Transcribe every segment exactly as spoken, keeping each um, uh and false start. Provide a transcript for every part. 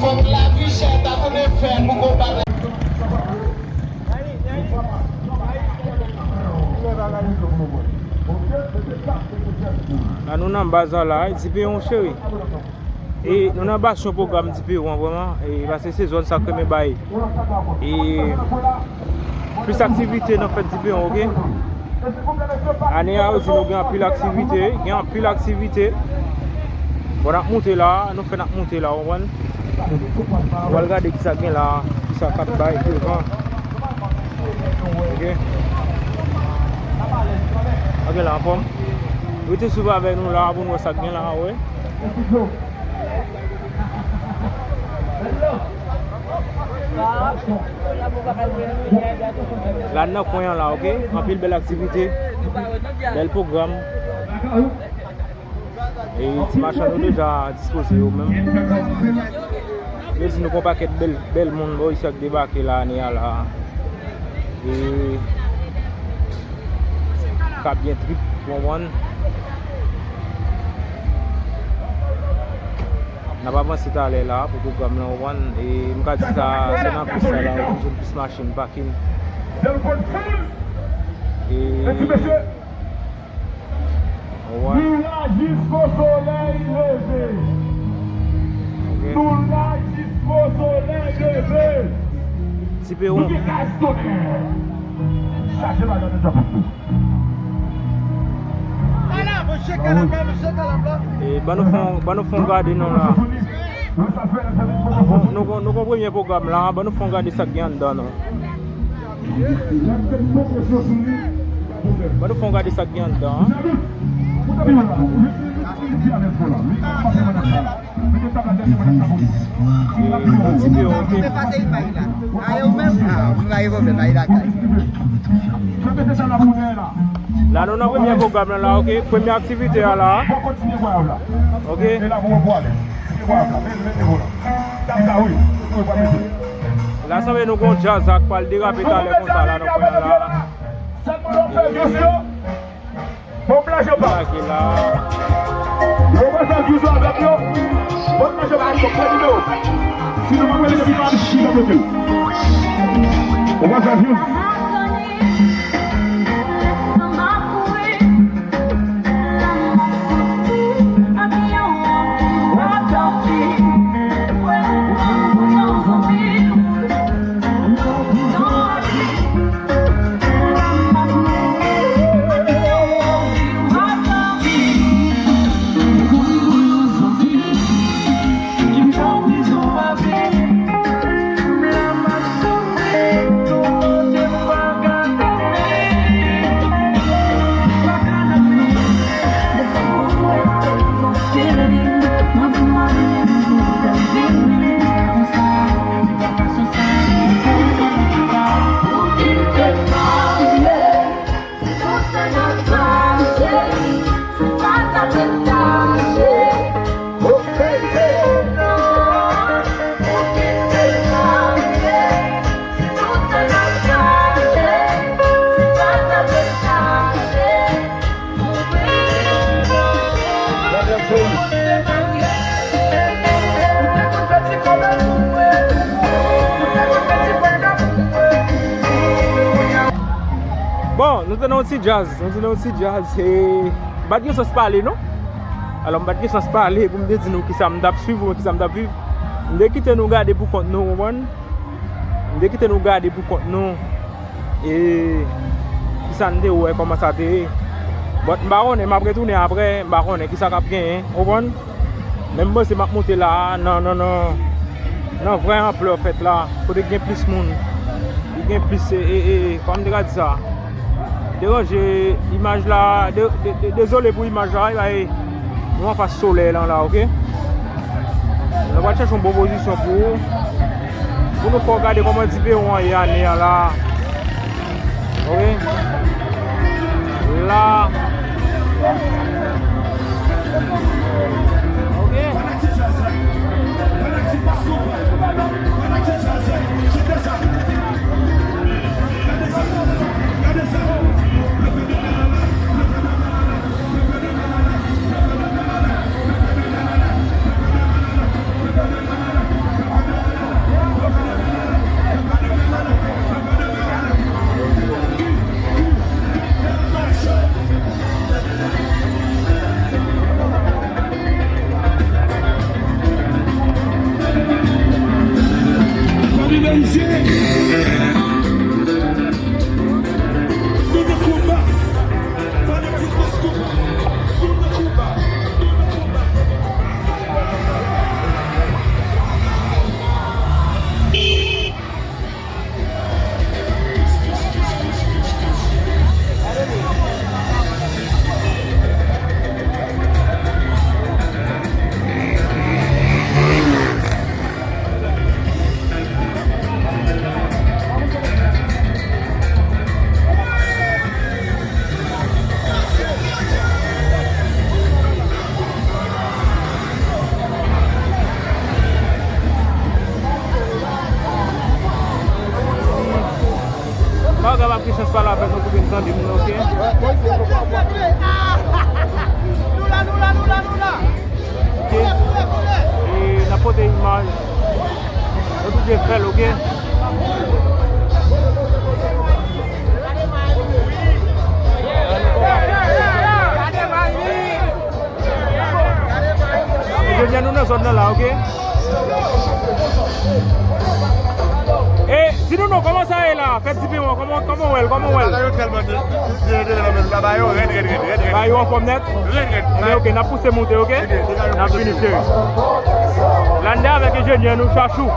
Fòk lavi chè ta tounen fè pou konbat. La nou nan baz la, Ti Peyon cheri. E nou nan bas yon pwogram Ti Peyon an vrèman, e paske se zòn sa k renmen bay e plis aktivite nan fèt Ti Peyon, oke? Ane a, yo di nou gen anpil aktivite, gen anpil aktivite. Bon, n ap moute la, nou fè n ap moute la, w konprann? Nou pral gade kisa k gen la, kisa k ap bay devan. Oke? Sa gen la anfòm. Rete swiv avè nou la pou nou wè sa k gen la, wi. La nan kwen an la, oke? Anpil bèl aktivite, bèl pwogram. E ti machann yo deja dispoze yo menm. Yo di nou gon pakèt bèl, bèl moun bò isi k debake la, ane a la. E k ap byen trip, w konprann? N ap avanse talè la pou pwogram lan, w konprann? E m ka di sa, se nan pis sa la, ou jwenn plis machin pakin. E, w konprann? Nou la jisko solèy leve. Ok. Nou la jisko solèy leve. Ti Peyon. Nou gen kaz tonè. Chaje bagay nan djab nou. E, ban nou fè yon, ban nou fè yon gade non la. Bon, nou gon, nou gon premye pwogram la, ban nou fè yon gade sa k gen anndan non. Ban nou fè yon gade sa k gen anndan an. Ti Peyon, ok. La nou nan premye pwogram lan la, ok. Premye aktivite a la. Ok. La sanble nou gon djaz ak pral derape talè konsa la nan kwen an la. Bon plaj yo pa. Plaj la. Yo pa sa views avèk yo. Bon plaj yo pa. Si nou pa wè li depi pa, si nou bloke. Ou pa sa views. Bon, nou te nan yon ti djaz, nou te nan yon ti djaz, e m pa t gen chans pale non. Alò, m pa t gen chans pale pou m te di nou kisa m t ap swiv oubyen kisa m t ap viv. M te kite nou gade pou kont nou, w konprann? M te kite nou gade pou kont nou. E kisa n te wè, kòman sa te ye. But m pa konnen, m ap retounen apre, m pa konnen kisa k ap genyen, w konprann? Men m panse m ap monte la a, nan, nan, nan, nan vrè anplè fèt la, kote gen plis moun, li gen plis, e, e, e, kòman m te ka di sa? Deranje imaj la, de, de, de, dezole pou imaj la, e, nou anfas solèy lan la, oke? Nou pral chèche yon bon pozisyon pou ou. Pou nou fè w gade kòman Ti Peyon an ye ane a la. Oke? La. Oke? Pale avèk nou pou vin tande nou, oke? Oke. E n ap pote imaj. Nou tou dwe fè l, oke? Enjenyè, nou nan zòn nan la, oke? E, di nou non, kòman sa ye la? Fèt Dipewon, kòman, kòman w wè l, kòman w wè l? Bagay yo tèlman de, de, de, de, de, bagay yo rèd, rèd, rèd, rèd, rèd. Bagay yo anfòm nèt? Rèd, rèd. Ebyen, oke, n ap pouse moute, oke? N ap vini, cheri. Lande avèk enjenyè nou, Chachou.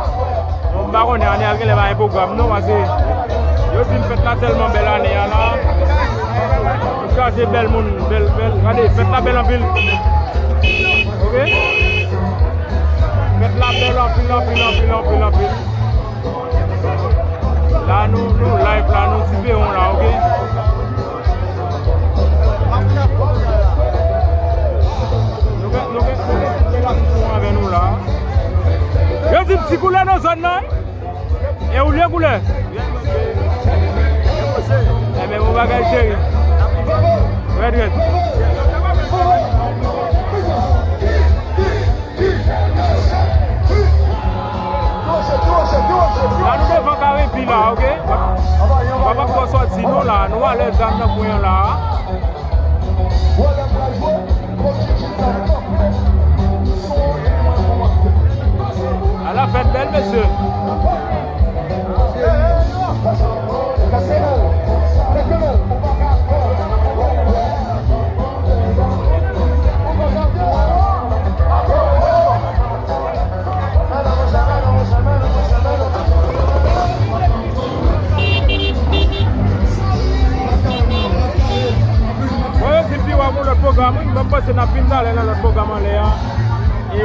Bon, m pa konnen, ane a genlè pa gen pwogram non, paske yo di m fèt la tèlman bèl ane a la. Yo chaje bèl moun, bèl, bèl. Gade, fèt la bèl anpil. Oke? Fèt la bèl anpil, anpil, anpil, anpil, anpil. La nou, nou live la, nou Dipewon la, oke? Nou gen, nou gen, nou gen, nou gen la sou avè nou la. Yo di m ti koulè nan zòn nan, wi. E ou lye koulè? Ebyen, bon bagay, cheri. Rèd, rèd. La, nou devan Karepi la, oke? Papa twò sòti, nou la, nou alèz la, nou nan kwen an la. Ala fèt bèl, mesye. Mwen, yo di m pi w ap yon lòt pwogram, wi. Mwen, m panse n ap vin talè nan lòt pwogram anlè a. E,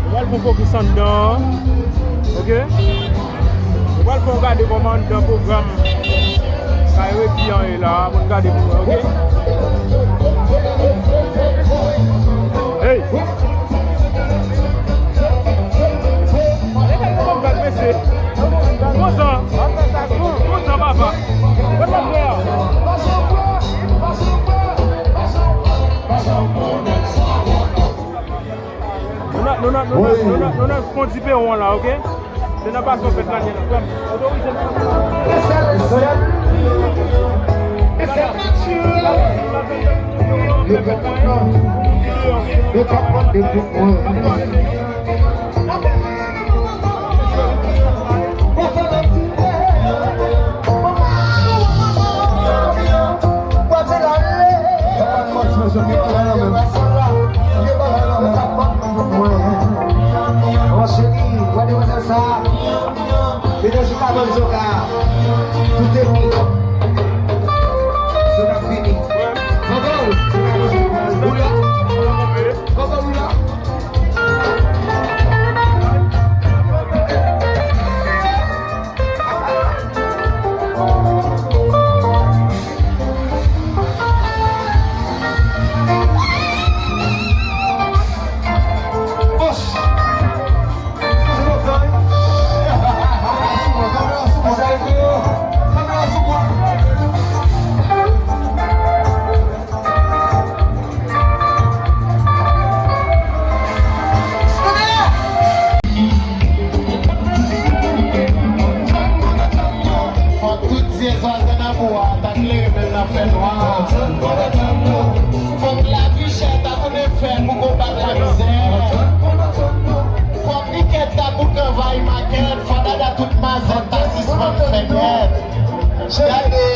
nou pral fè yon fokis anndan an. Oke? Nou pral fè yon gade kòman anndan pwogram Karepi an ye la. Bon, gade pou mwen, oke? Hey! Kontan, kontan, papa. Kontan, frè. Nou nan, nou nan, nou nan, nou nan, nou nan fon Dipewon la, oke? Se nan pasyon fèt la, nèt. Otorize m. Mesye, gade manzè sa. Mesye, sou ka ban zoga. Tout enmi. Zoga fini. Kòkò, zoga fini. Ou la? Kòkò, ou la? Fòk tout zye zwazen nan bwa ta klere menm nan fènwa. Fòk lavi chè ta tounen fè pou konbat lamizè. Fòk likèt ta bouke anvayi makèt. Fò dada tout mazèt ta sispann fè nyèt. Gade,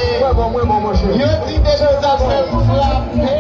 yo di depi zafè m frape.